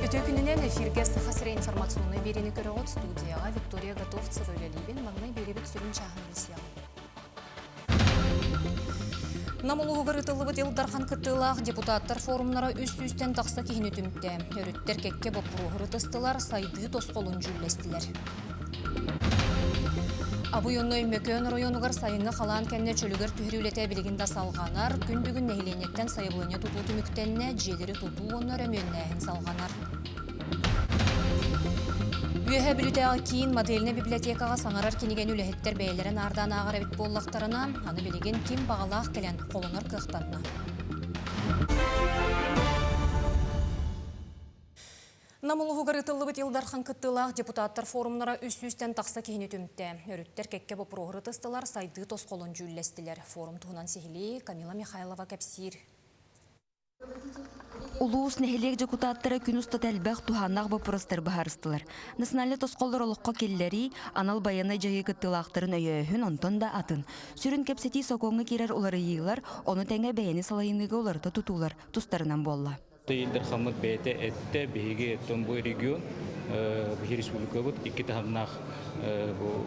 Үтүө күнүнэн эфиргэ Саха сирэ информационнай биэриини көрөҕүт. Студияҕа Виктория Готовцева үлэлиибин. Маҥнай биэриибит сүрүн чааһын билсиэҕиҥ. Нам улууһугар ыытыллыбыт Ил Дархан кыттыылаах депутаттар форумнара үс сүүстэн тахса киһини түмтэ. Өрүттэр кэккэ боппуруоһу ырытыстылар, сайдыы тосхолун дьүүллэстилэр. Абый онно Өймөкөөн оройуонугар сайыҥҥы халаан кэннэ чөлүгэр түһэрии үлэтэ билигин да салҕанар. Күн бүгүн нэһилиэнньэттэн сайабылыанньа тутуу түмүктэннэ, дьиэлэри тутуу уонна өрөмүөннээһин салҕанар. Үөһээ Бүлүүтээҕи киин модельнай библиотекаҕа саҥарар кинигэни үлэһиттэр бэйэлэрэ наардаан ааҕар эбит буоллахтарына, аны билигин ким баҕалаах кэлэн холонор кыахтанна. Нам улууһугар ыытыллыбыт Ил Дархан кыттыылаах депутаттар форумнара үс сүүстэн тахса киһини түмтэ. Өрүттэр кэккэ боппуруоһу ырытыстылар, сайдыы тосхолун дьүүллэстилэр. Форум туһунан сиһилии Камила Михайлова кэпсиир. Улуус, нэһилиэк дьокутааттара күн устата элбэх туһааннаах боппуруостары быһаарыстылар. Национальнай тосхоллор олоххо киллэрии, анал байыаннай дьайыы кыттыылаахтарын өйөөһүн, онтон да атын. Сүрүн кэпсэтии сокуоҥҥа киирэр уларыйыылар, ону тэҥэ бэйэни салайыныыга уларыта тутуулар тустарынан буолла. Ил Дархаммыт бэйэтэ эттэ, биһиги оттон бу регион, биһи республикабыт икки таһымнаах бу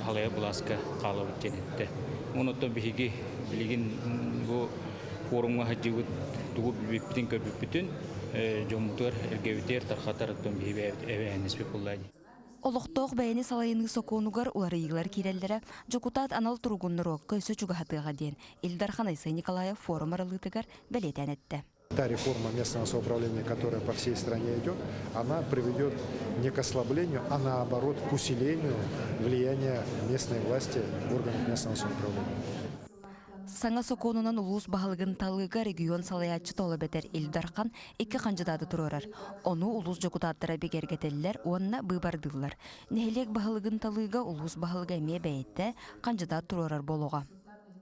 халайар былааска хаалабыт диэн эттэ. Онон биһиги билигин бу форумҥа сылдьыбыт тугу билбиппитин көрбүппүтүн дьоммутугар эргэбитигэр тархатар оттон биһи эбээһинэспит буолла дии. Олохтоох бэйэни салайыныы сокуонугар уларыйыылар киирэллэрэ дьокутаат анал туругун норуокка өссө чугаһатыаҕа диэн Ил Дархан Айсен Николаев форум арыллыытыгар бэлиэтээн эттэ. Та реформа местного самоуправления, которая по всей стране идет, она приведет не к ослаблению, а наоборот к усилению влияния местной власти, органов местного самоуправления. Саҥа сокуонунан улуус баһылыгын талыыга регион салайааччыта ол эбэтэр Ил Дархан икки хандьыдааты туруорар. Ону улуус дьокутааттара бигэргэтэллэр уонна быыбардыыллар. Нэһилиэк баһылыгын талыыга улуус баһылыга эмиэ бэйэтэ хандьыдаат туруорар буолуоҕа.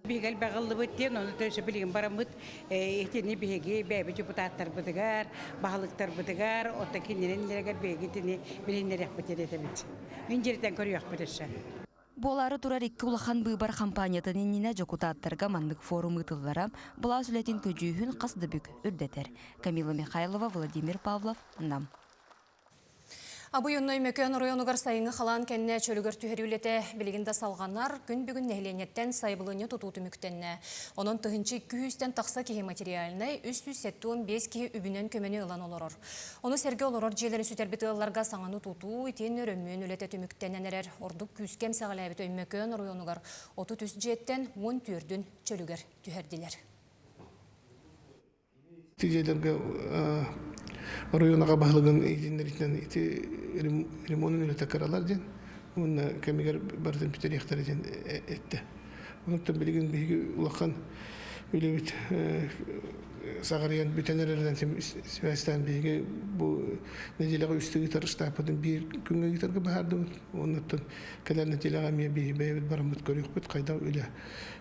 Биһиги элбэҕиллибит диэн, ону өссө билигин бараммыт итини биһиги бэйэбит депутаттарбытыгар, баһылыктарбытыгар, оттон кинилэрин биһиги итини билиннэриэхпит этэбит. Индиртэн көрүөхпүт өссө. Буолаары турар икки улахан быыбар хампаанньатын иннинэ дьокутааттарга маннык форум ыытыллара былаас үлэтин көдьүүһүн хас да бүк үрдэтэр. Камила Михайлова, Владимир Павлов, Нам. Абый онно Өймөкөөн оройуонугар сайыҥҥы халаан кэннэ чөлүгэр түһэрии үлэтэ билигин да салҕанар. Күн бүгүн нэһилиэнньэттэн сайабылыанньа тутуу түмүктэннэ. Онон 1200-тэн тахса киһи материальнай, 375 киһи үбүнэн көмөнү ылан олорор. Ону сэргэ олорор дьиэлэрин сүтэрбит ыалларга саҥаны тутуу, итиэннэ өрөмүөн үлэтэ түмүктэнэн эрэр. Ордук күүскэ эмсэҕэлээбит Өймөкөөн оройуонугар 33 дьиэттэн 14-үн чөлүгэр түһэрдилэр. Ити дьиэлэргэ оройуон аҕа баһылыгын иитиннэриитинэн ити ремонун үлэтэ кыралар диэн уонна кэмигэр барытын бүтэриэхтэрэ диэн эттэ. Онуттан билигин биһиги улахан үлэбит саҕарыйан бүтэн эрэринэн сибээстээн биһиги бу нэдиэлэҕэ үстэ ыытар штабпытын биир күҥҥэ ыытарга быһаардыбыт. Оннуттан кэлэр нэдиэлэҕэ эмиэ биһиги бэйэбит бараммыт көрүөхпүт хайдах үлэ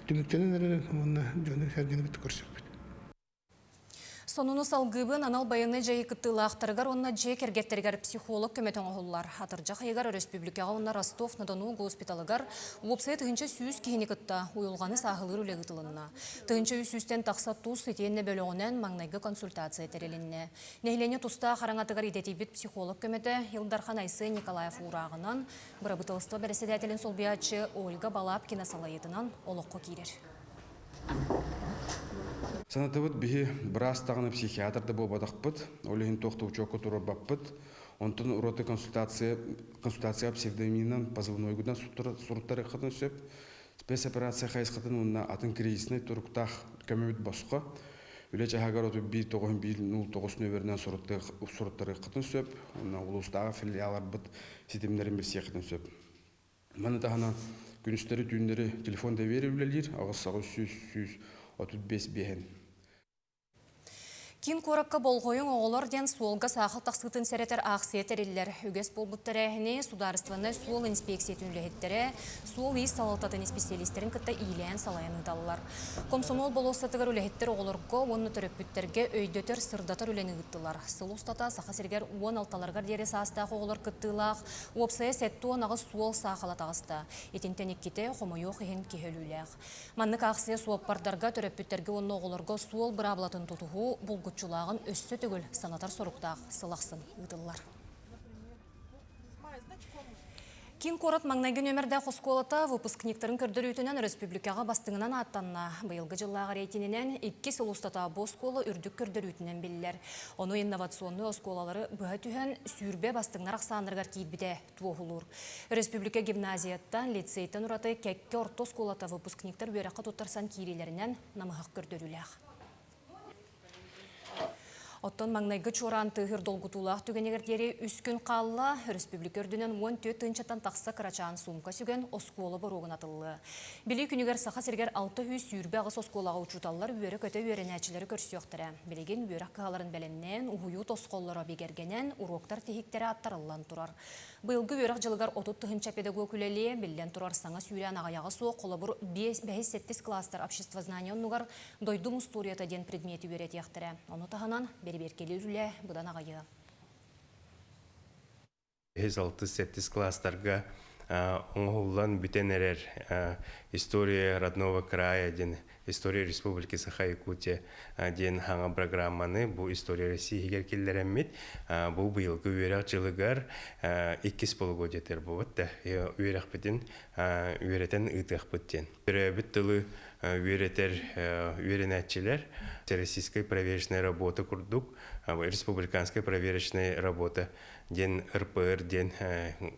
түмүктэнэн эрэрин уонна дьону-сэргэни кытта көрсүөхпүт. Сонуну салгыыбын анал байыаннай дьайыы кыттыылаахтарыгар уонна дьиэ кэргэттэригэр психолог көмөтө оҥоһуллар. Атырдьах ыйыгар өрөспүүбүлүкэҕэ уонна Ростов-на-Дону госпиталыгар уопсайа 1100 киһини кытта уйулҕаны сааһылыыр үлэ ыытылынна. 1300-тэн тахса тус итиэннэ бөлөҕүнэн маҥнайгы консультация тэрилиннэ. Нэһилиэнньэ тустаах араҥатыгар идэтийбит психолог көмөтө Ил Дархан Айсен Николаев уурааҕынан, бырабыыталыстыба бэрэссэдээтэлин солбуйааччы Ольга Балабкина салайыытынан олоххо киирэр. Санатыбыт биһи быраас даҕаны психиатр да буолбатахпыт, ол иһин туох да учуокка туруорбаппыт. Онтон ураты консультация, консультация псевдонимынан, позывнойгутунан суруттарыаххытын сөп. Спецоперация хайысхатын уонна атын кризиснэй туруктаах көмөбүт босхо. Үлэ чаһыгар 31 9 09 нөмеринэн суруттарыаххытын сөп. Уонна улуустааҕы филиалларбыт ситимнэрин билсиэххитин сөп. Маны таһынан күнүстэри-түүннэри телефон доверия үлэлиир 8 800 135 биэһин. Киин куоракка болҕойуҥ оҕолор диэн суолга саахал тахсыытын сэрэтэр аахсыйа тэриллэр. Үгэс буолбут тэрээһини судаарыстыбаннай суол инспекциятын үлэһиттэрэ, суол-иис салалтатын исписэлиистэрин кытта иилээн-салайан ыыталлар. Комсомол болуоссатыгар үлэһиттэр оҕолорго уонна төрөппүттэргэ өйдөтөр, сырдатар үлэни ыыттылар. Сыл устата Саха сиригэр 16-ларыгар диэри саастаах оҕолор кыттыылаах Уопсайа 78 суол саахала таҕыста. Итинтэн иккитэ, хомойуох иһин, киһи өлүүлээх. Маннык аахсыйа суоппардарга, төрөппүттэргэ уонна оҕолорго суол быраабылатын тутуһуу булгуччу. булгуччулааҕын өссө төгүл санатар соруктаах сыл ахсын ыытыллар. Киин куорат маҥнайгы нүөмэрдээх оскуолата выпускниктарын көрдөрүүтүнэн өрөспүүбүлүкэҕэ бастыҥынан ааттанна. Быйылгы дьыллааҕы рейтининэн икки сыл устата бу оскуола үрдүк көрдөрүүтүнэн биллэр. Ону инновационнай оскуолалары быһа түһэн, 20 бастыҥнар ахсааннарыгар киирбитэ туоһулуур. Өрөспүүбүлүкэ гимназияттан, лицейтэн ураты кэккэ орто оскуолата выпускниктар үөрэххэ туттарсан киириилэринэн намыһах көрдөрүүлээх. Оттон маҥнайгы чуораан тыаһыыр долгутуулаах түгэнигэр диэри үс күн хаалла. Өрөспүүбүлүкэ үрдүнэн 14 тыһыынчаттан тахса кырачаан суумка сүгэн оскуола боруогун атыллыа. Билии күнүгэр Саха сиригэр 628 оскуолаҕа учууталлар үөрэ-көтө үөрэнээччилэри көрсүөхтэрэ. Билигин үөрэх кыһаларын бэлэмнээн, уһуйуу тосхоллоро бигэргэнэн, уруоктар тиһиктэрэ аттарыллан турар. Быйылгы үөрэх дьылыгар 30 тыһыынча педагог үлэлиэ, биллэн турар, саҥа сүүрээн аҕыйаҕа суох, холобур, бэһис-сэттис кылаастар обществознание оннугар Дойдум устуоруйата диэн предмети үөрэтиэхтэрэ. Ону таһынан, бэрэбиэркэлиир үлэ быдан аҕыйыа. Үһүс, алтыс, сэттис кылаастарга оҥоһуллан бүтэн эрэр «История родного края» диэн «История Республики Саха-Якутия» диэн саҥа программаны бу «История России» иһигэр киллэрэммит бу быйылгы үөрэх дьылыгар иккис полугодиетыгар буолбут да үөрэхпитин үөрэтэн ыытыахпыт диэн. Төрөөбүт тылы үөрэтэр үөрэнээччилэр Российская проверочная работа курдук республиканская проверочная работа диэн РПР диэн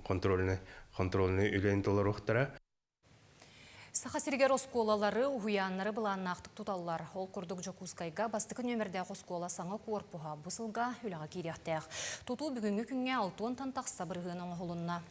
контрольный контрольный үлэни толоруохтара. Саха сиригэр оскуолалары, уһуйааннары былааннаахтык туталлар. Ол курдук Дьокуускайга бастакы нүөмэрдээх оскуола саҥа куорпуһа бу сылга үлэҕэ киириэхтээх. Тутуу бүгүҥҥү күҥҥэ алтыантан тахса бырыһыан оҥоһулунна.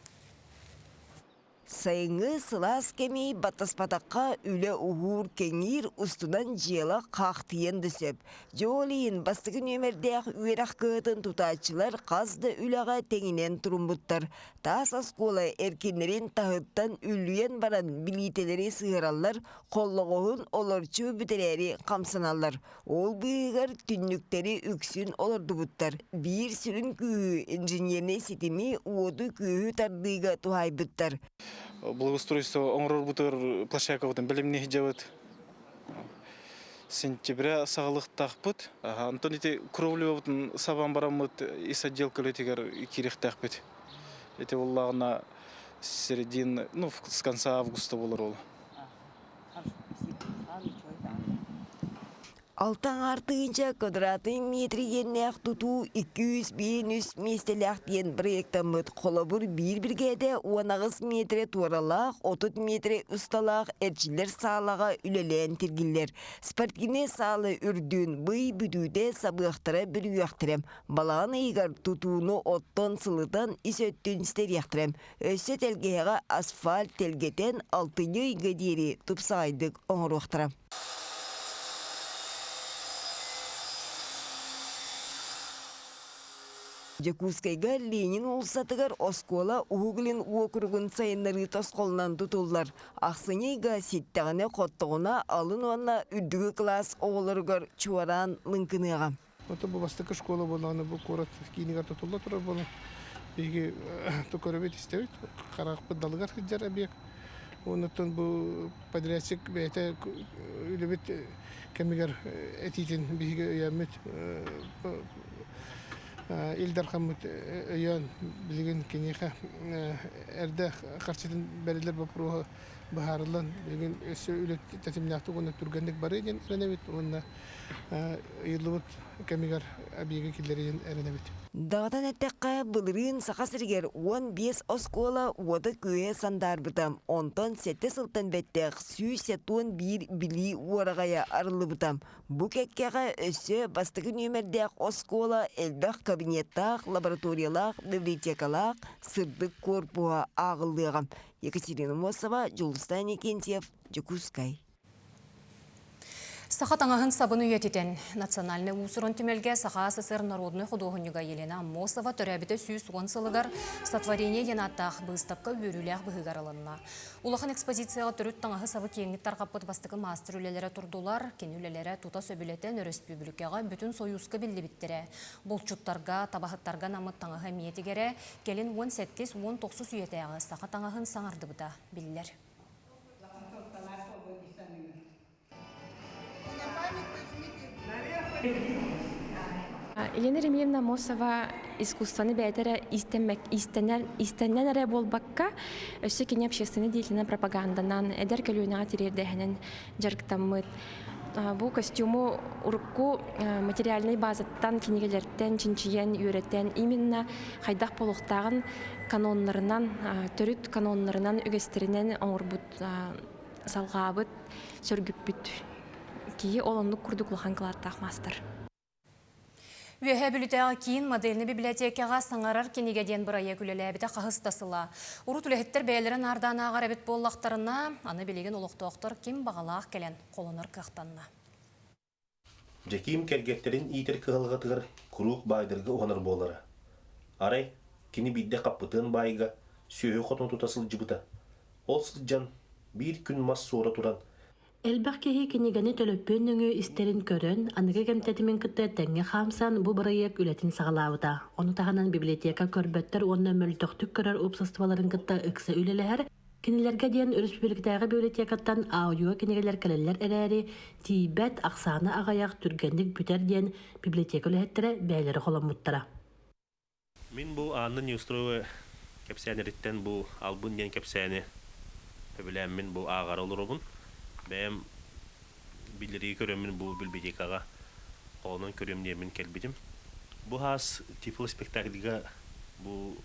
Сайыҥҥы сылаас кэми баттаспатахха үлэ уһуур-кэҥиир, устунан дьыала хаахтыйыан да сөп. Дьэ ол иһин бастакы нүөмэрдээх үөрэх кыһатын тутааччылар хас да үлэҕэ тэҥинэн туруммуттар. Таас оскуола эркиннэрин таһыттан үллүйэн баран билиитэлэри сыһыараллар, холлоҕоһун олорчу бүтэрээри хамсаналлар. Ол быыһыгар түннүктэри үксүн олордубуттар. Биир сүрүн күүһү инженернэй ситими уоту-күөһү тардыыга туһаайбыттар. Благоустройство оҥорорбутугар площадкабытын бэлэмнии сылдьабыт. Сентября саҕалыктаахпыт. Онтон ити кровлябытын сабан бараммыт ис отделка үлэтигэр киириэхтээхпит. Ити буоллаҕына середина, ну, с конца августа болор ол. Алта аҥаар тыһыынча квадратный метр иэннээх тутуу 205 миэстэлээх диэн проектаммыт. Холобур, биир биригээдэ 18 миэтэрэ туоралаах, 30 миэтэрэ усталаах эрчиллэр саалаҕа үлэлээн тиргиллэр. Спортивнай саала үрдүн бый бүтүүтэ сабыахтара бүрүйүөхтэрэ. Балаҕан ыйыгар тутууну оттон сылытан ис өттүн ситэриэхтэрэ. Өссө тэлгэһэҕэ асфальт тэлгэтэн алтынньы ыйга диэри тупсаҕайдык оҥоруохтара. Дьокуускайга Ленин уулуссатыгар оскуола Уһук Илин уокуругун сайыннарыы тосхолунан тутуллар. Ахсынньы ыйга ситтэҕинэ-хоттоҕуна алын уонна үрдүкү кылаас оҕолоругар чуораан лыҥкыныаҕа. Ото бу бастакы школа буоллаҕына бу куорат киинигэр тутулла турар буолан биһиги көрөбүт истэбит харахпыт далыгар сылдьар объект. Оннуттан бу подрядчик бэйэтэ үлэбит кэмигэр этиитин биһиги өйөөммүт Ил Дархаммыт өйөөн билигин киниэхэ эрдэ харчытын бэриллэр боппуруоһу быһаарыллан билигин өссө үлэ тэтимнээхтик уонна түргэнник барыа диэн эрэнэбит уонна ыйыллыбыт кэмигэр объегы киллэриэн эрэнэбит. Даҕатан эттэххэ, былырыын Саха сиригэр 15 оскуола уота-күөһэ сандаарбыта, онтон сэттэ сылтан бэттэх 171 билии уораҕайа арыллыбыта. Бу кэккэҕэ өссө бастакы нүөмэрдээх оскуола элбэх кабинеттаах, лабораториялаах, библиотекалаах сырдык корпуһа ааҕыллыаҕа. Екатерина Мосова, Дьулустан Никентьев, Дьокуускай. Саха таҥаһын сабын үйэтитэн, Национальнай уус-уран түмэлгэ Саха СССР народнай худуоһунньуга Елена Аммосова төрөөбүтэ 110 сылыгар «Сотворение» диэн ааттаах быыстапка үөрүүлээх быһыыгар ылынна. Улахан экспозицияҕа төрүт таҥаһы-сабы киэҥник тарҕаппыт бастакы маастар үлэлэрэ турдулар. Кини үлэлэрэ тута сөбүлэтэн өрөспүүбүлүкэҕэ, бүтүн Сойууска биллибиттэрэ. Булчуттарга, табаһыттарга анаммыт таҥаһы эмиэ тигэрэ, кэлин 18-19 үйэтээҕи саха таҥаһын саҥардыбыта биллэр. Елена Ремьевна Амосова искусствоны бэйэтэ эрэ иистэнэн эрэ буолбакка, өссө кини общественный деятельнай пропаганданан, эдэр көлүөнэҕэ тириэрдээһинэн дьарыктаммыт. Бу костюму урукку материальнай базаттан, кинигэлэртэн чинчийэн, үөрэтэн, именно хайдах буолуохтааҕын каноннарынан, төрүт каноннарынан, үгэстэринэн оҥорбут, салҕаабыт, сөргүппүт киһи ол оннук курдук улахан кылааттаах маастар. Үөһээ Бүлүүтээҕи киин модельнай библиотекаҕа Саҥарар кинигэ диэн бырайыак үлэлээбитэ хаһыс да сыла. Урут үлэһиттэр бэйэлэрин наардаан ааҕар эбит буоллахтарына, аны билигин олохтоохтор ким баҕалаах кэлэн холонор кыахтанна. Дьэкиим кэргэттэрин иитэр кыһалҕатыгар куруук баайдарга уһанар буолара. Арай, кини биирдэ хаппытыан баайга сүөһү хотун тута сылдьыбыта. Ол сылдьан, биир күн мас суора туран Элбэх киһи кинигэни төлөпүөн нөҥүө истэрин көрөн, аныгы кэм тэтимин кытта тэҥҥэ хаамсан бу бырайыак үлэтин саҕалаабыта. Ону таһынан библиотека көрбөттөр уонна мөлтөхтүк көрөр уопсастыбаларын кытта ыкса үлэлэһэр. Кинилэргэ диэн өрөспүүбүлүкэтээҕи библиотекаттан аудио кинигэлэр кэлэллэр эрээри, тиийбэт, ахсаана аҕыйах, түргэнник бүтэр диэн библиотека үлэһиттэрэ бэйэлэрэ холоммуттара. Мин бу Анна Неустроева кэпсээнэриттэн бу Албын диэн кэпсээни сөбүлээммин бу ааҕара олоробун. Бэйэм биллэрии көрөммүн бу библиотекаҕа холонон көрүөм диэммин кэлбитим. Бу хаас Тифло спектакльга бу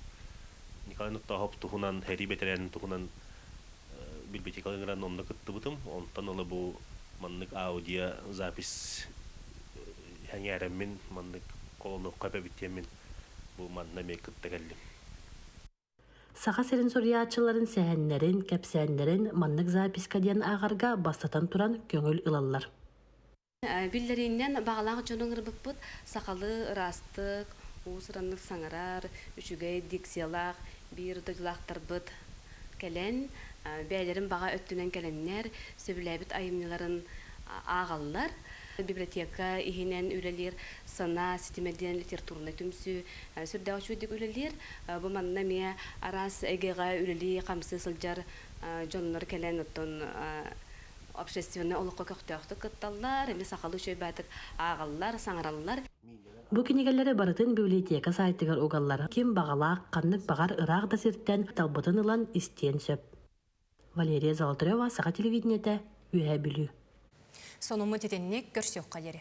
Николай Ноттоохоп туһунан, сэрии бэтэрээнин туһунан библиотекаҕа ыҥыран онно кыттыбытым. Онтон ыла бу маннык аудио запись сэҥээрэммин маннык холонуохха эбит диэммин бу манна эмиэ кытта кэллим. Саха сирин суруйааччыларын сэһэннэрин, кэпсээннэрин маннык записка диэн ааҕарга бастатан туран көҥүл ылаллар. Биллэрииннэн баҕалаах дьону ыҥырбыппыт сахалыы ыраастык, уус-ураннык саҥарар, үчүгэй дикциялаах биир дойдулаахтарбыт кэлэн, бэйэлэрин баҕа өттүнэн кэлэннэр, сөбүлээбит айымньыларын ааҕаллар. Библиотека иһинэн үлэлиир Сана ситимэ диэн литературнай түмсүү сүрдээх үчүгэйдик үлэлиир. Бу манна эмиэ араас эйгэҕэ үлэлии-хамсыы сылдьар дьоннор кэлэн оттон общественнай олоххо көхтөөхтүк кытталлар, эмиэ сахалыы үчүгэй баайдык ааҕаллар, саҥараллар. Бу кинигэлэри барытын библиотека сайтыгар угаллар. Ким баҕалаах, ханнык баҕар ыраах да сиртэн талбытын ылан истиэн сөп. Валерия Золотарева, Саха телевидениетэ, Үөһээ Бүлүү. Сонуммут итинник көрсүөххэ диэри.